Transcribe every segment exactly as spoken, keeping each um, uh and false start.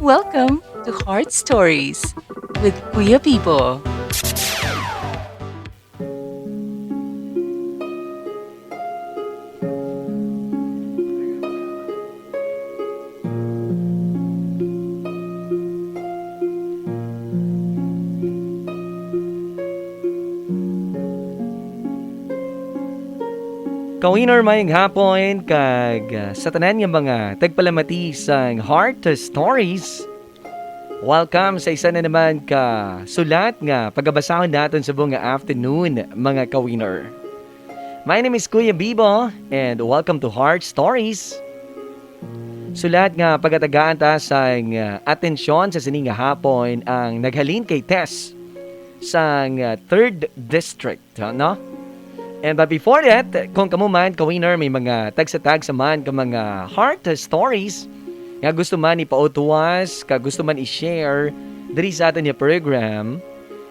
Welcome to Heart Stories with Kuya Bibo. Ka-winner, maayong hapon, kag, ah, sa tanan nga mga tagpalamati sang Heart Stories, welcome sa isa na naman ka sulat nga pagabasahon naton subong nga afternoon, mga ka-winner. My name is Kuya Bibo, and welcome to Heart Stories. Sulat nga pagatagaan ta sang, ah, atensyon sa sini nga hapon ang naghalin kay Tess sang, ah, third District, no? And but before that, kung kamo man, ka-winner, may mga tagsa-tagsa man ka mga heart stories nga gusto man ipautuwas, ka gusto man i-share diri sa aton nga program,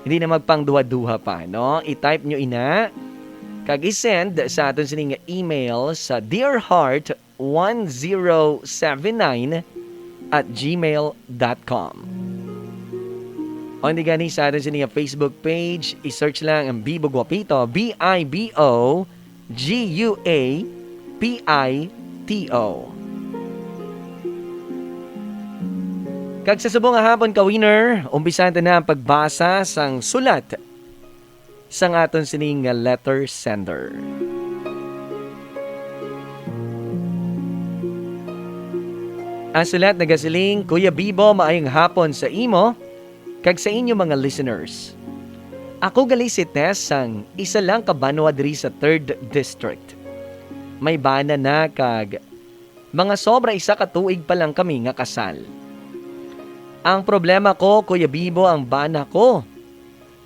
hindi na magpangduha-duha pa, no? I-type nyo ina kag i-send sa aton sini nga email sa dear heart one zero seven nine at gmail dot com. O di gani sa aton sini nga Facebook page, i-search lang ang Bibo Guapito, B I B O G U A P I T O. Kag sa subong nga hapon, ka-winner, umpisahan ta na ang pagbasa sang sulat sang aton sining nga letter sender. Ang sulat nagasiling, "Kuya Bibo, maayong hapon sa imo kag sa inyo mga listeners. Ako gali si Tess sang isa lang ka banwa diri sa third District. May bana na kag mga sobra isa ka tuig pa lang kami nga kasal. Ang problema ko, Kuya Bibo, ang bana ko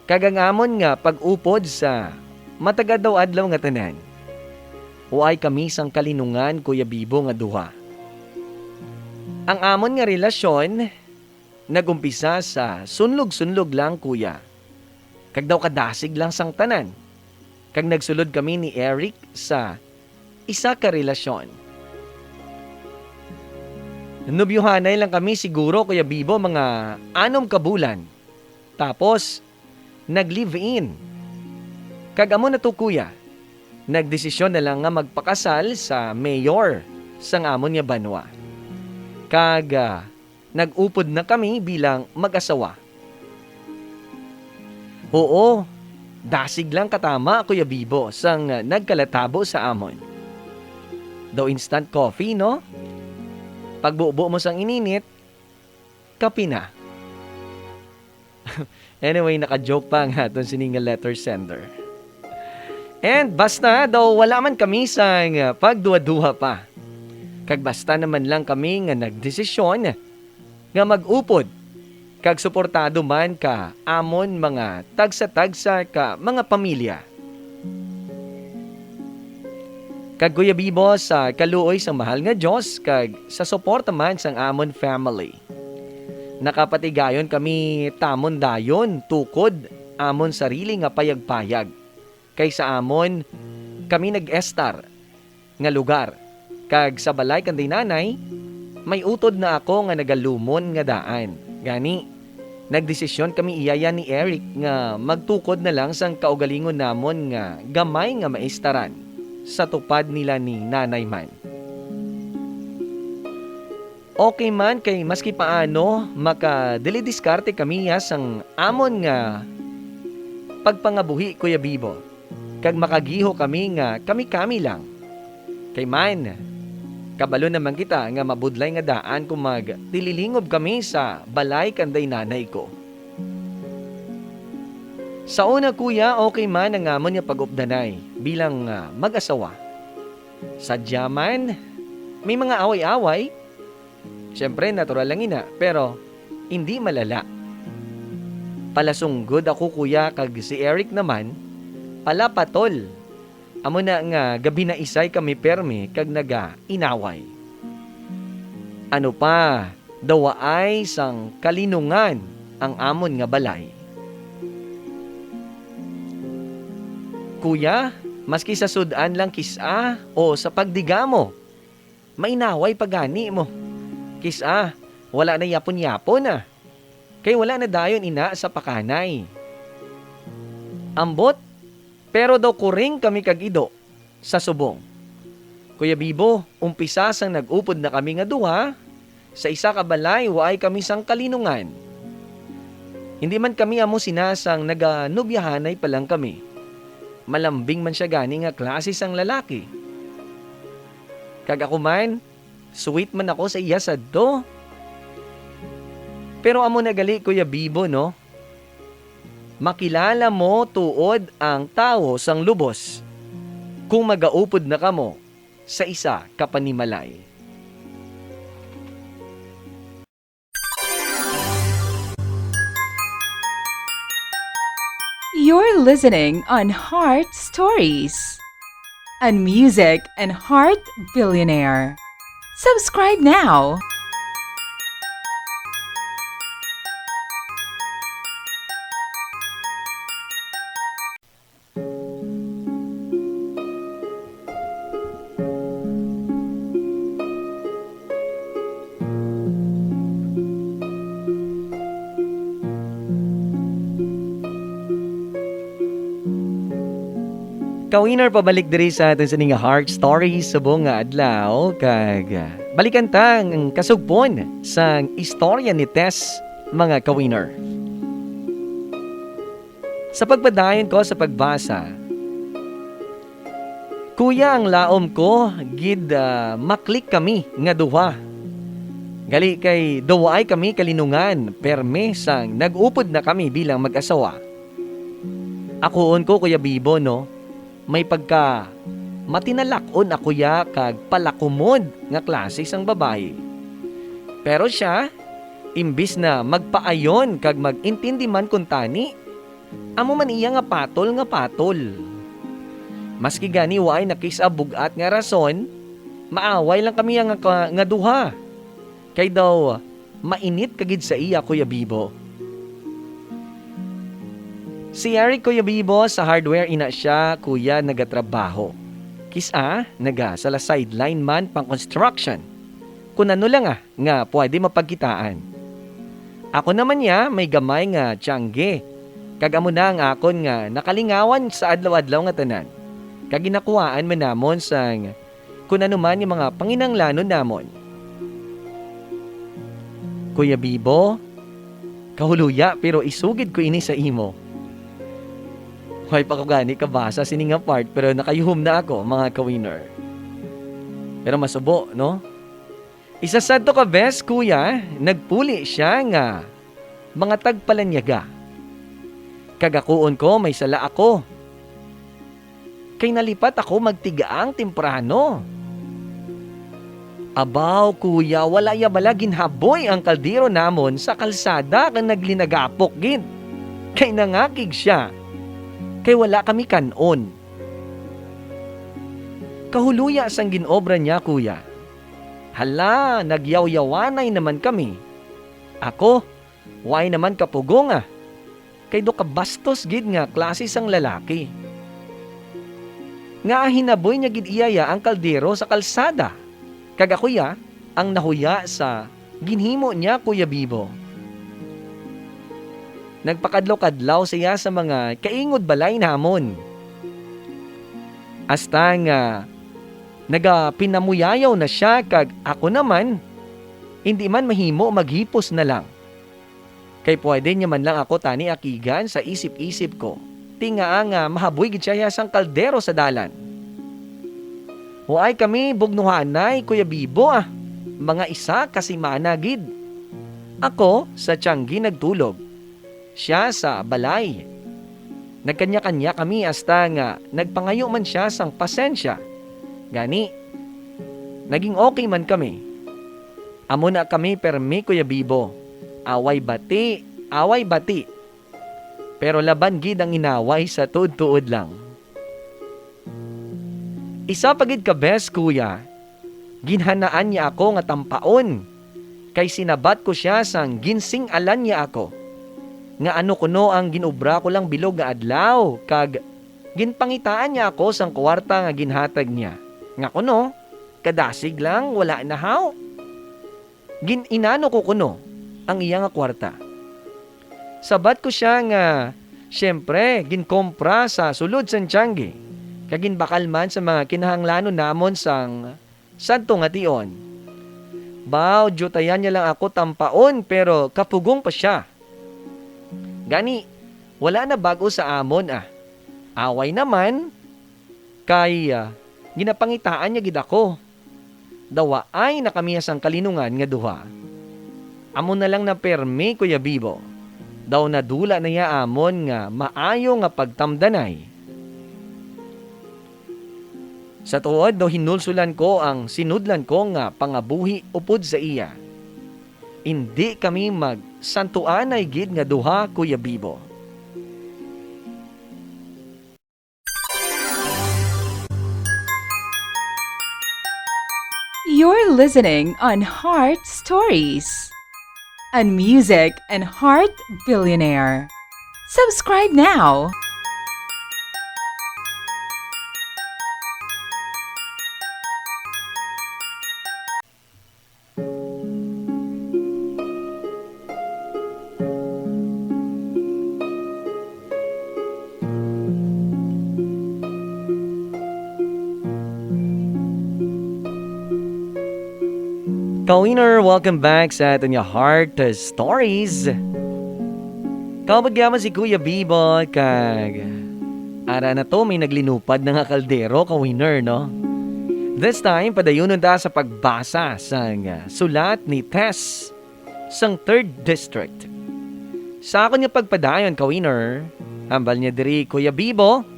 kag ang amon nga pag-upod sa matag-adlaw-adlaw nga tanan. Waay kami sang kalinungan, Kuya Bibo, nga duha. Ang amon nga relasyon nag-umpisa sa sunlog-sunlog lang, kuya. Kag daw kadasig lang sang tanan. Kag nagsulod kami ni Eric sa isa ka relasyon. Nobyuhanay lang kami siguro, Kuya Bibo, mga anom ka bulan. Tapos, nag-live-in. Kag amo na to, kuya. Nagdesisyon na lang nga magpakasal sa mayor sang amon nga banwa. Kag, ah, nag-upod na kami bilang mag-asawa. Oo, dasig lang katama, Kuya Bibo, sang nagkalatabo sa amon. Daw instant coffee, no? Pagbubo mo sang ininit, kape na. Anyway, naka-joke pa ang aton sini nga letter sender. And basta daw wala man kami sang, ah, pagduha-duha pa. Kag basta naman lang kami nga nagdesisyon nga mag-upod kag suportado man ka amon mga tagsa-tagsa ka mga pamilya. Kag Kuya Bibo, sa kaluoy sang mahal nga Dios kag sa suporta man sang amon family, nakapatigayon kami tamon dayon tukod amon sarili nga payagpayag. Kay sa amon kami nag-estar nga lugar, kag sa balay kanday nanay, may utod na ako nga nagalumon nga daan. Gani, nagdesisyon kami iya yan ni Eric nga magtukod na lang sang kaugalingon namon nga gamay nga maistaran sa tupad nila ni nanay man. Okay man, kay maski paano, makadili diskarte kami ya sang amon nga pagpangabuhi, Kuya Bibo, kag makagiho kami nga kami-kami lang. Kay man, kabalo naman kita nga mabudlay nga daan kung magtililingob kami sa balay kanday nanay ko. Sa una, kuya, okay man ang amon nga pag-updanay bilang, ah, mag-asawa. Sadya man, may mga away-away. Siyempre, natural lang ina, pero hindi malala. Palasunggod ako, kuya, kag si Eric naman, palapatol. Amo na nga gabinaisay kami permi kag naga-inaway. Ano pa, daw waay sang kalinungan ang amon nga balay. Kuya, maski sa sud-an lang kis-a o sa pagdigamo, mainaway pa gani mo. Kis-a, Wala na yapon-yapon, ah. Kay wala na dayon ina sa pakanay. Ambot, pero daw kuring kami kag ido sa subong. Kuya Bibo, umpisa sang nag-upod na kami nga duha, sa isa ka balay waay kami sang kalinungan. Hindi man kami amo sina sang naganobyahanay pa lang kami. Malambing man sia gani nga klase sang lalaki. Kag ako man, sweet man ako sa iya sadto. Pero amo na gali, Kuya Bibo, no? Makilala mo tuod ang tawo sang lubos kung magaupod na kamo sa isa ka panimalay. You're listening on Heart Stories, a music and heart billionaire. Subscribe now. Ka-winner, pabalik diri sa aton sini nga Heart Story subong nga adlaw, kag, ah, balikan ta ang kasugpon sang istorya ni Tess, mga ka-winner. Sa pagpadayon ko sa pagbasa, kuya, ang laom ko gid, ah, maklik kami nga duha. Gali kay daw waay kami kalinungan, perme sang nag-upod na kami bilang mag-asawa. Akuon ko, Kuya Bibo, no, may pagka matinalak-on ako ya kag palakumod nga klase sang babayi. Pero sia, imbis na magpaayon kag mag-intindi man kuntani, amo man iya nga patol nga patol. Maski gani waay na kis-a bug-at nga rason, maaway lang kami nga, nga duha. Kay daw, mainit ka gid sa iya, Kuya Bibo. Si Eric, Kuya Bibo, sa hardware ina sia, kuya, nagatrabaho. Kis-a, naga sa la sideline man pang construction. Kun ano lang, ah, nga pwede mapagkitaan. Ako naman niya may gamay nga tiyangge, kag amo na ang akon nga nakalingawan sa adlaw-adlaw nga tanan, kag ginakuhaan man namon sang kun ano man nga mga panginahanglanon namon. Kuya Bibo, kahuluya, pero isugid ko ini sa imo. Way pa ko gani kabasa sini nga part, pero nakayuhom na ako, mga ka-winner. Pero masubo, no? Isa sadto ka bes, kuya, nagpuli sia nga mga tagpalanyaga. Kag akuon ko may sala ako, kay nalipat ako magtigaang temprano. Abaw, kuya, wala ya bala ginhaboy ang kaldero namon sa kalsada kag naglinagapok gid, kay nangakig sia, kay wala kami kan-on. Kahuluya sang gin-obra niya, kuya. Hala, nagyawyawanay naman kami. Ako, way naman kapugong, ah, kay daw kabastos gid nga klase sang lalaki. Ngaa hinaboy niya gid iya ya ang kaldero sa kalsada, kag ako ya ang nahuya sa ginhimo niya, Kuya Bibo. Nagpakadlaw-kadlaw sia sa mga kaingod balay namon. Hasta nga nagapinamuyayaw na sia, kag ako naman, indi man mahimo, maghipos na lang. Kay pwede niya man lang ako tani akigan sa isip-isip ko, ti ngaa nga mahaboy gid sia sang kaldero sa dalan. Waay kami bugnohanay, Kuya Bibo, ah, mga isa ka simana gid. Ako sa tiyanggi nagtulog, sia sa balay. Nagkanya-kanya kami hasta nga nagpangayo man sia sang pasensya. Gani, naging okay man kami. Amo na kami permi, Kuya Bibo. Away bati, away bati. Pero laban gid ang inaway sa tuod-tuod lang. Isa pa gid ka bes, kuya, ginhanaan niya ako nga tampaon, kay sinabat ko sia sang ginsing-alan niya ako, nga ano kuno ang gin-obra ko lang bilog nga adlaw, kag ginpangitaan niya ako sang kuwarta nga ginhatag niya, nga kuno, kadasig lang, wala na haw. Gin-, inano ko kuno ang iya nga kwarta. Sabat ko sia nga, siyempre, ginkompra sa sulod sang Tiangge, kag ginbakal man sa mga kinahanglanon namon sang sadto nga tion. Baw, diutayan niya lang ako tampaon, pero kapugong pa sia. Gani, wala na bag-o sa amon, ah. Away naman, kay, ah, ginapangitaan niya gid ako. Daw waay na kami sang kalinungan nga duha. Amo na lang na permi, Kuya Bibo. Daw nadula na iya amon nga maayo nga pagtamdanay. Sa tuod, daw hinulsulan ko ang sinudlan ko nga pangabuhi upod sa iya. Indi kami magsantuanay gid nga duha, Kuya Bibo. You're listening on Heart Stories, a music and heart billionaire. Subscribe now. Ka-winner, welcome back sa aton nga Heart Stories. Kaupod gyapon si Kuya Bibo kag ara na to may naglinupad na nga kaldero, ka-winner, no? This time, padayunon ta sa pagbasa sang sulat ni Tess sang Third District. Sa akon nga pagpadayon, ka-winner, hambal niya diri, Kuya Bibo,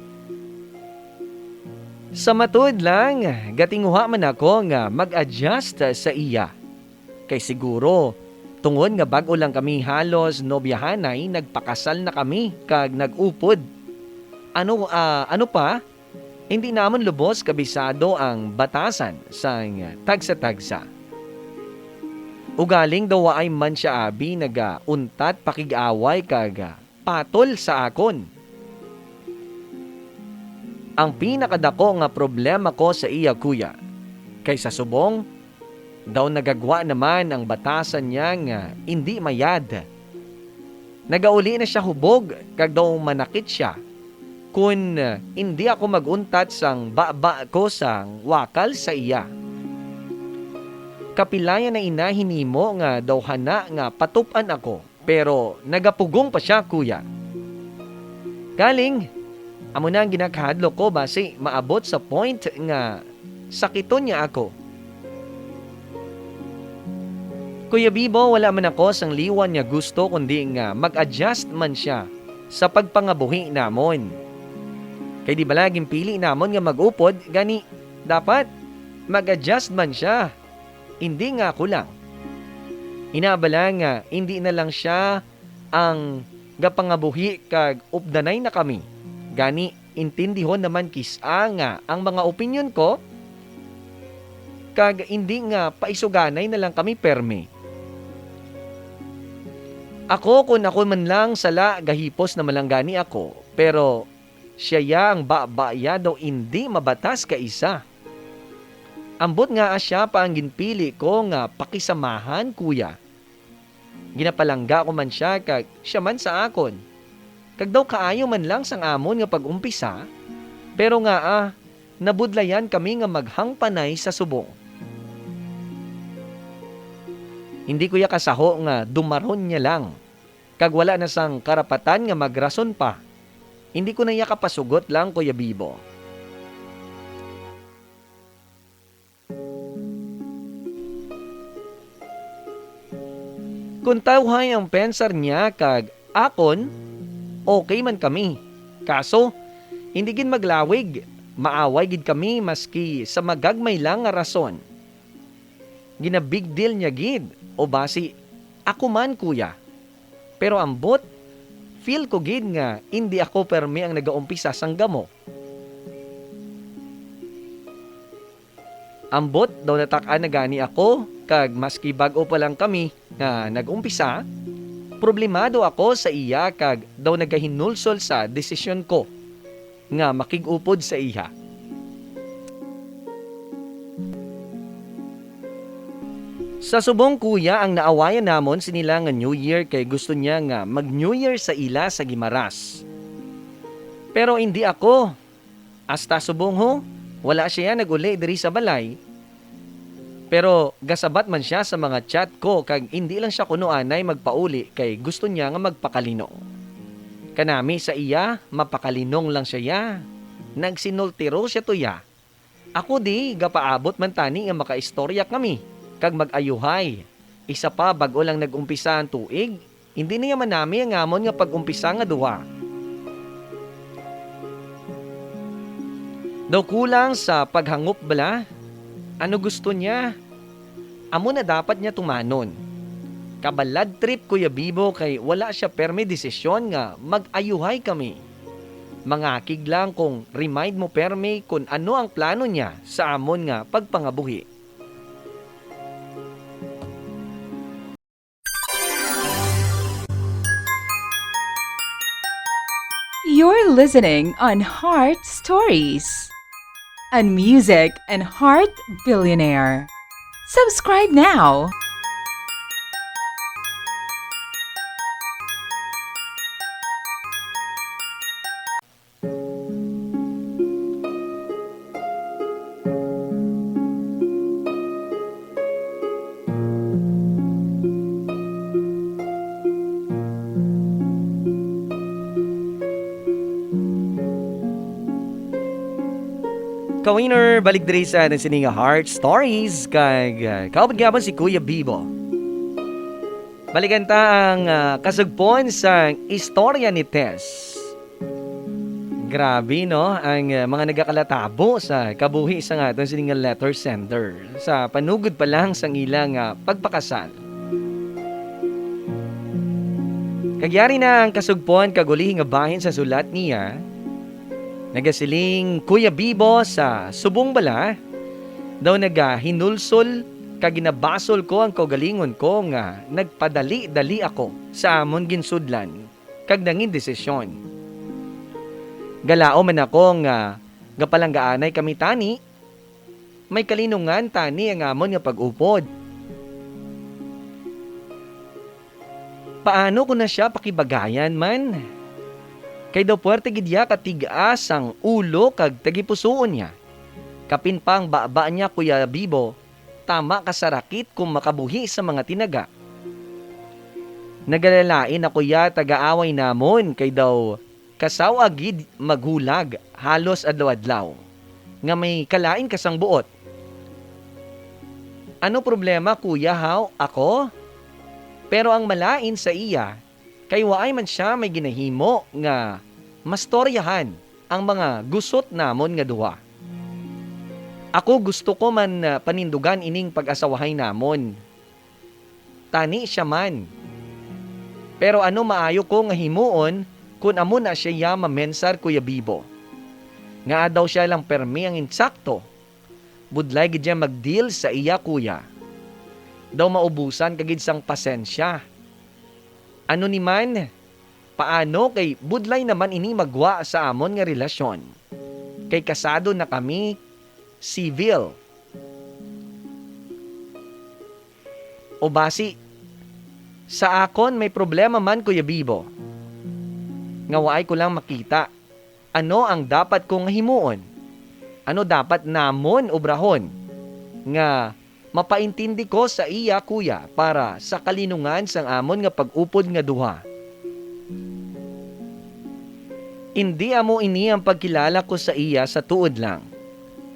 sa matuod lang, gatinguha man ako nga mag-adjust sa iya. Kay siguro, tungod nga bag-o lang kami halos nobyahanay, nagpakasal na kami kag nag-upod. Ano, ah, ano pa? Hindi namon lubos kabisado ang batasan sang tagsa-tagsa. Ugaling daw waay man sia abi nagauntat pakig-away kag patol sa akon. Ang pinakadako nga problema ko sa iya, kuya, kay sa subong, daw nagagwa naman ang batasan niya nga indi mayad. Nagauli na sia hubog kag daw manakit sia kon indi ako mag-untat sang baba ko sang wakal sa iya. Kapilaya na ina hinimo nga daw hana nga patup-an ako, pero nagapugong pa sia, kuya. Galing, amo na ang ginakahadlok ko basi maabot sa point nga sakiton niya ako. Kuya Bibo, wala man ako sang liwan nga gusto kundi nga mag-adjust man sia sa pagpangabuhi namon. Kay di bala ginpili namon nga mag-upod, gani dapat mag-adjust man sia, indi nga ako lang. Ina bala nga indi na lang sia ang gapangabuhi kag updanay na kami. Gani, intindihon naman kis-a nga ang mga opinyon ko, kag indi nga paisuganay na lang kami permi. Ako, kon ako man lang sala, gahipos naman lang gani ako, pero sia ya ang baba ya daw indi mabatas kaisa. Ambot ngaa sia pa ang ginpili ko nga pakisamahan, kuya. Ginapalangga ko man sia kag sia man sa akon. Kag daw kaayo man lang sang amon nga pag-umpisa, pero ngaa nabudlayan kami nga maghangpanay sa subong. Hindi ko ya kasaho nga dumaron niya lang, kag wala na sang karapatan nga magrason pa. Hindi ko na ya kapasugot lang, Kuya Bibo. Kon tawhay ang pensar niya kag akon, okay man kami. Kaso, hindi gid maglawig, maaway gid kami maski sa magagmay lang nga rason. Gina-big deal niya gid, o basi, ako man, kuya. Pero ambot, feel ko gid nga indi ako permi ang nagaumpisa sang gamo. Ambot daw natak-an na gani ako, kag maski bag-o pa lang kami nga nag-umpisa, problemado ako sa iya kag daw nagahinulsol sa desisyon ko nga makig-upod sa iya. Sa subong, kuya, ang naawayan namon sini nga New Year kay gusto niya nga mag-New Year sa ila sa Guimaras. Pero indi ako. Hasta subong, ho, wala siya nag-uli diri sa balay. Pero gasabat man siya sa mga chat ko kag indi lang siya kuno anay magpauli kay gusto niya nga magpakalinong. Kanami sa iya, mapakalinong lang siya. Nagsinultiro siya tuya. Ako di, gapaabot man tani nga makaistorya kami kag mag-ayuhay. Isa pa, bag-o lang nag-umpisa ang tuig, hindi niya manami ang amon nga pag-umpisa nga duha. Daw kulang sa paghangop bala? Ano gusto niya? Amo na dapat niya tumanon. Kabalad trip, Kuya Bibo, kay wala siya permi desisyon nga mag-ayuhay kami. Mangakig lang kung remind mo permi kun ano ang plano niya sa amon nga pagpangabuhi. You're listening on Heart Stories, a music and heart billionaire. Subscribe now. Ka-winner, balik diri sa aton sini nga Heart Stories kag uh, kaupod gyapon si Kuya Bibo. Balikan ta ang uh, kasugpon sa istorya ni Tess. Grabe, no? Ang uh, mga nagakalatabo sa kabuhi sa nga aton sini nga letter sender sa panugod pa lang sang ila nga pagpakasal. Kag yari na ang kasugpon kag ulihi nga bahin sa sulat niya. Nagasiling Kuya Bibo sa subong bala, daw nagahinulsol kag ginabasol ko ang kaugalingon ko nga nagpadali-dali ako sa amon ginsudlan kag nangin desisyon. Galaom man ako nga gapalanggaanay kami tani, may kalinungan tani ang amon nga pag-upod. Paano ko na sia pakibagayan man? Kay daw puwerte gid iya ka tig-a sang ulo kag tagipusoon niya. Kapin pa ang baba niya, Kuya Bibo, tama ka sa rakit kon makabuhi sa mga tinaga. Nagalalain ako iya taga-away namon kay daw kasaw-a gid maghulag halos adlaw-adlaw nga may kalain ka sang buot. Ano problema, kuya, haw? Ako? Pero ang malain sa iya, kay waay man sia may ginahimo nga mastoryahan ang mga gusot namon nga duha. Ako gusto ko man ah, panindugan ining pag-asawahay namon. Tani sia man. Pero ano maayo ko nga himuon kon amo na sia iya mamensar, Kuya Bibo? Ngaa daw sia lang permi ang insakto? Budlay gid sia mag-deal sa iya kuya. Daw maubusan ka gid sang pasensya. Ano ni man? Paano kay budlay naman ini magwa sa amon nga relasyon? Kay kasado na kami, civil. O basi, sa akon may problema man, Kuya Bibo, nga waay ko lang makita. Ano ang dapat ko nga himuon? Ano dapat namon obrahon nga mapaintindi ko sa iya, kuya, para sa kalinungan sang amon nga pag-upod nga duha? Indi amo ini ang pagkilala ko sa iya sa tuod lang.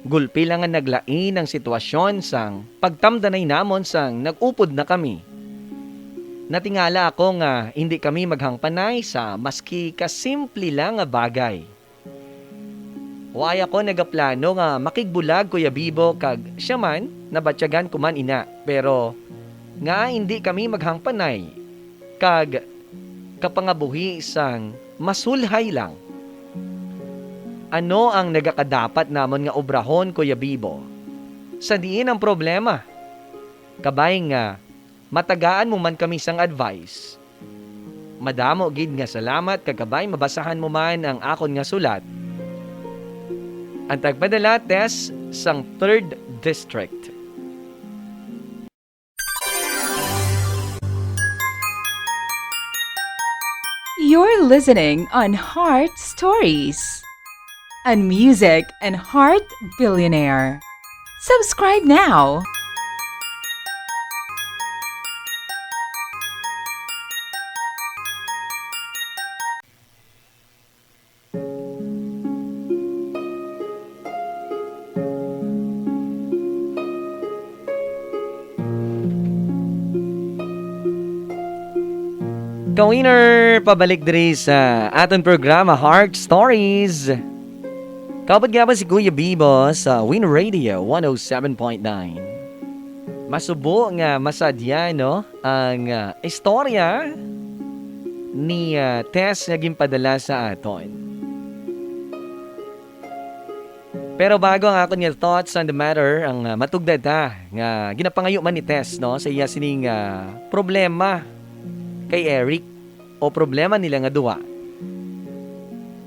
Gulpi lang nga naglain ang sitwasyon sang pagtamdanay namon sang nag-upod na kami. Natingala ako nga indi kami maghangpanay sa maski kasimple lang nga bagay. Wala ako nagaplano nga makigbulag, Kuya Bibo, kag siya man, nabatyagan ko man ina. Pero nga indi kami maghangpanay kag kapangabuhi sang masulhay lang. Ano ang nagakadapat namon nga obrahon, Kuya Bibo? Sa diin ang problema? Kabay nga matagaan mo man kami sang advice. Madamo gid nga salamat kag kabay mabasahan mo man ang akon nga sulat. Ang tagpadala, Tess, sang Third District. You're listening on Heart Stories, a music and heart billionaire. Subscribe now. Ka-winner, pabalik diri sa aton programa, Heart Stories. Kaupod gyapon si Kuya Bibo sa Win Radio one oh seven point nine. Masubo nga masadya, no, ang, ah, istorya ni, ah, Tess nga ginpadala sa aton. Pero bago ang akon nga thoughts on the matter, ang, ah, matugda ta nga ginapangayo man ni Tess, no, sa iya sining, ah, problema kay Eric o problema nila nga duha.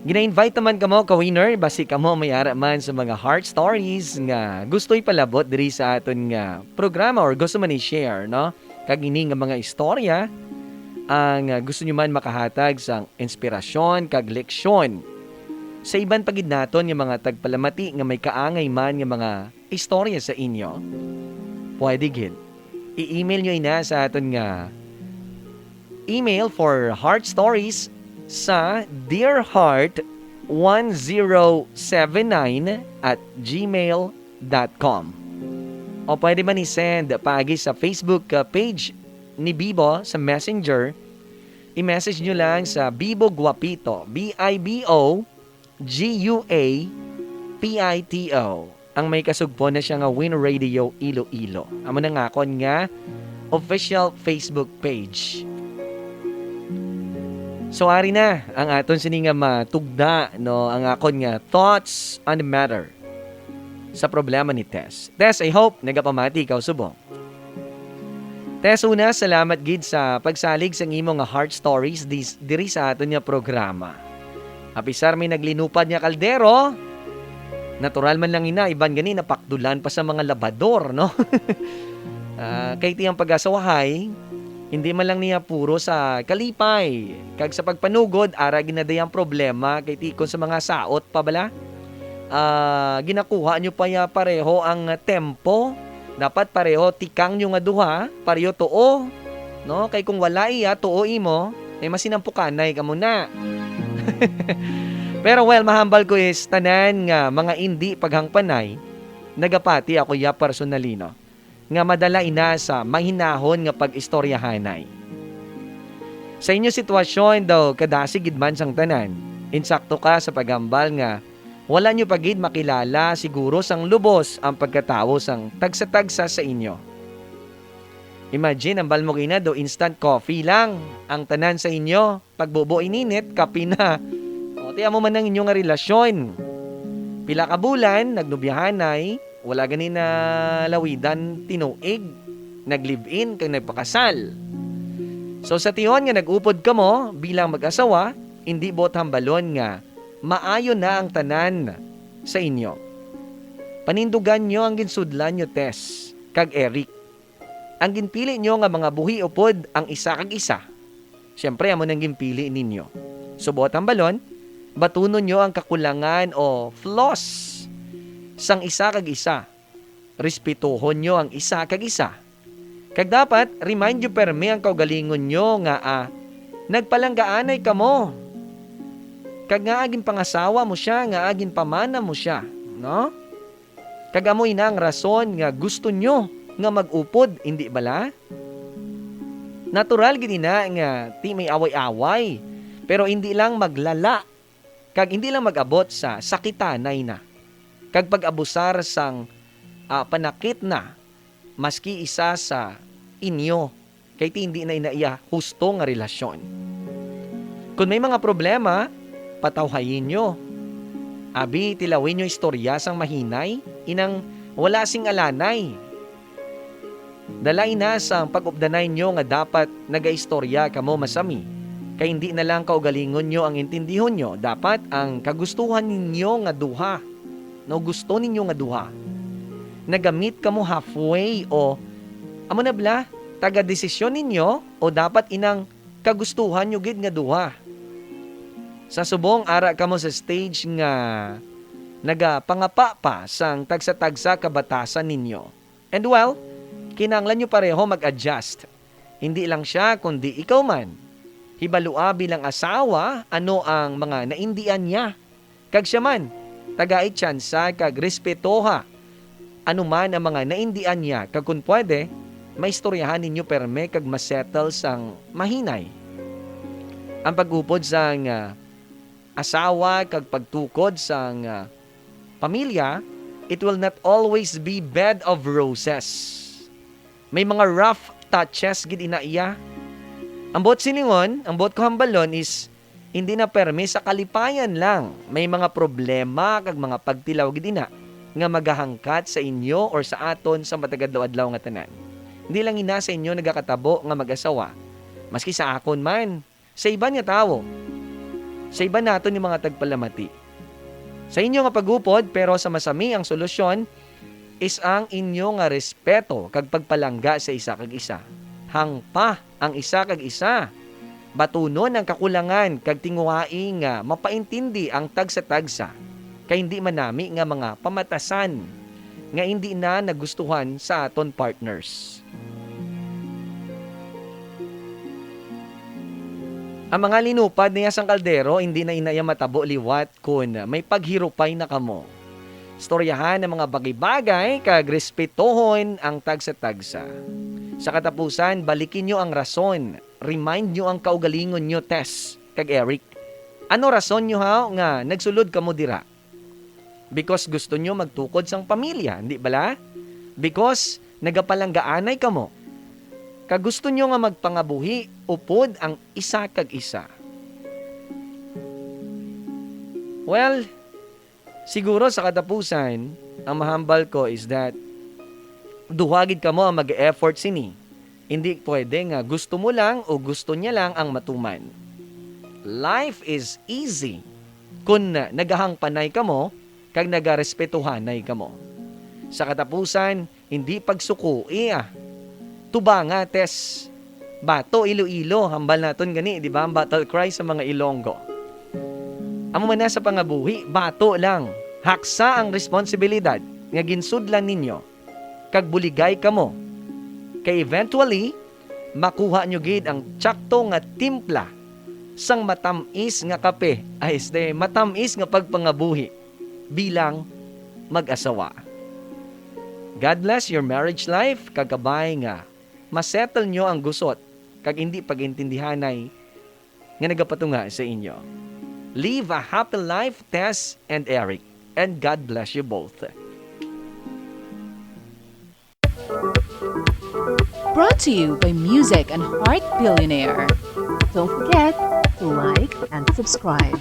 Gina-invite naman kamo, ka-winner, basi kamo may ara man sa mga heart stories nga gusto ipalabot diri sa aton nga programa or gusto man i-share, no? Kag ini nga mga istorya ang, ah, gusto nyo man makahatag sang inspirasyon kag leksyon sa iban pa gid naton nga mga tagpalamati nga may kaangay man nga mga istorya sa inyo, pwede gid i-email nyo ina sa aton nga email for heart stories sa dear heart one zero seven nine at gmail dot com. O pwede man i-send paagi sa Facebook, uh, page ni Bibo sa Messenger. I-message nyo lang sa Bibo Guapito, B I B O G U A P I T O. Ang may kasugpon na siya nga Win Radio Iloilo. Amo na nga akon nga official Facebook page. So, ari na ang aton sini nga matugda, no, ang akon nga thoughts on the matter sa problema ni Tess. Tess, I hope nagapamati ikaw subong. Tess, una, salamat gid sa pagsalig sang imo nga heart stories dis-, diri sa aton nga programa. Apisar may naglinupad nga kaldero, natural man lang ina, iban gani napakdulan pa sa mga labador, no? Ah, kay ti ang pag-asawahay, hindi man lang niya puro sa kalipay kag sa pagpanugod, ara ginaday ang problema kay ti kon sa mga saot pa bala, ah, ginakuha nyo pa ya pareho ang tempo. Dapat pareho tikang nyo nga duha, pareho tuo, no? Kay kung wala iya, tuo imo, eh, masinampukanay kamo na. Pero, well, mahambal ko is tanan nga mga indi paghangpanay, nagapati ako ya personally, no, nga madala ina sa mahinahon nga pag-istoryahanay. Sa inyo sitwasyon daw, kadasig gid man sang tanan, insakto ka sa paghambal nga wala nyo pa gid makilala siguro sang lubos ang pagkatawo sang tagsa-tagsa sa inyo. Imagine, hambal mo gina daw instant coffee lang ang tanan sa inyo. Pagbubo ininit, kape na. O, ti amo man ang inyo nga relasyon. Pila ka bulan, nagnobyahanay, wala gani na lawidan tinuig, nag-live-in, kag nagpakasal. So, sa tion nga nag-upod kamo bilang mag-asawa, indi buot hambalon nga maayo na ang tanan sa inyo. Panindugan nyo ang ginsudlan nyo, Tess, kag Eric. Ang ginpili nyo nga mga buhi upod ang isa kag isa. Siyempre, amo nang ginpili ninyo. Subot ang balon, batunon nyo ang kakulangan o flaws sang isa kag isa. Respetuhon nyo ang isa kag isa. Kag dapat, remind nyo permi ang kaugalingon nyo nga, ah, nagpalanggaanay kamo. Kag nga agin pangasawa mo siya, nga agin pamana mo siya, no? Kag amo ina ang rason nga gusto nyo nga mag-upod, indi bala? Natural gid ina nga ti may away-away, pero indi lang maglala, kag indi lang mag-abot sa sakitanay na, kag pag-abusar sang, ah, panakit na, maski isa sa inyo. Kay ti indi na ina iya husto nga relasyon. Kon may mga problema, patawhayi nyo. Abi, tilawin nyo istorya sang mahinay, inang wala sing alanay. Dalay na sang pag-updanay nyo nga dapat nagaistorya kamo masami, kay indi na lang kaugalingon nyo ang intindihon nyo, dapat ang kagustuhan ninyo nga duha. No, gusto ninyo nga duha. Nagamit kamo halfway o amo na bala, taga-desisyon ninyo o dapat inang kagustuhan nyo gid nga duha. Sa subong, ara kamo sa stage nga nagapangapa pa sang tagsa-tagsa ka batasan ninyo. And well, kinahanglan nyo pareho mag-adjust. Hindi lang siya, kundi ikaw man. Hibalua bilang asawa ano ang mga naindian niya. Kag siya man, tagai tsansa kag respetoha ano man ang mga naindian niya, kag kun pwede, maistoryahan ninyo perme kag masettle sang mahinay. Ang pag-upod sang, ah, asawa kag pagtukod sang, ah, pamilya, it will not always be bed of roses. May mga rough touches gid ina iya. Ang buot silingon, ang buot ko hambalon is, hindi na permi sa kalipayan lang. May mga problema kag mga pagtilaw gid ina nga magahangkat sa inyo or sa aton sa matagadlaw-adlaw nga tanan. Hindi lang ina sa inyo nagakatabo nga mag-asawa, maski sa akon man, sa iban nga tawo, sa iban naton nga mga tagpalamati. Sa inyo nga pag-upod, pero sa masami ang solusyon, is ang inyo nga respeto kag pagpalangga sa isa kag isa. Hangpa ang isa kag isa. Batunon ang kakulangan kag tinguhai nga mapaintindi ang tagsa-tagsa, kay hindi man nami nga mga pamatasan nga hindi na nagustuhan sa aton partners. Ang mga linupad niya sang kaldero, hindi na inaya matabo liwat kon may paghirupay na kamo. Istoryahan ang mga bagay-bagay kag respetohon ang tagsa-tagsa. Sa katapusan, baliki nyo ang rason. Remind nyo ang kaugalingon nyo, Tess kag Eric. Ano rason nyo, haw, nga nagsulod kamo dira? Because gusto nyo magtukod sang pamilya, hindi bala? Because nagapalanggaanay kamo, kag gusto nyo nga magpangabuhi upod ang isa kag isa. Well, siguro sa katapusan, ang mahambal ko is that duha gid kamo ang mag-effort sini. Hindi pwede nga gusto mo lang o gusto niya lang ang matuman. Life is easy kon nagahangpanay kamo kag nagarespetuhanay kamo. Sa katapusan, hindi pagsukoi, ah. Tubanga, Tess. Bato, Iloilo, hambal naton gani, di ba, ang battle cry sa mga Ilonggo. Amo man na sa pangabuhi, bato lang. Haksa ang responsibilidad nga ginsudlan ninyo, kag buligay kamo. Kay eventually, makuha nyo gid ang tsakto nga timpla sang matam-is nga kape, ay, este, matam-is nga pagpangabuhi bilang mag-asawa. God bless your marriage life, kag kabay nga masettle nyo ang gusot kag hindi pag-intindihanay nga nagapatunga sa inyo. Live a happy life, Tess and Eric, and God bless you both. Brought to you by Music and Heart Billionaire. Don't forget to like and subscribe.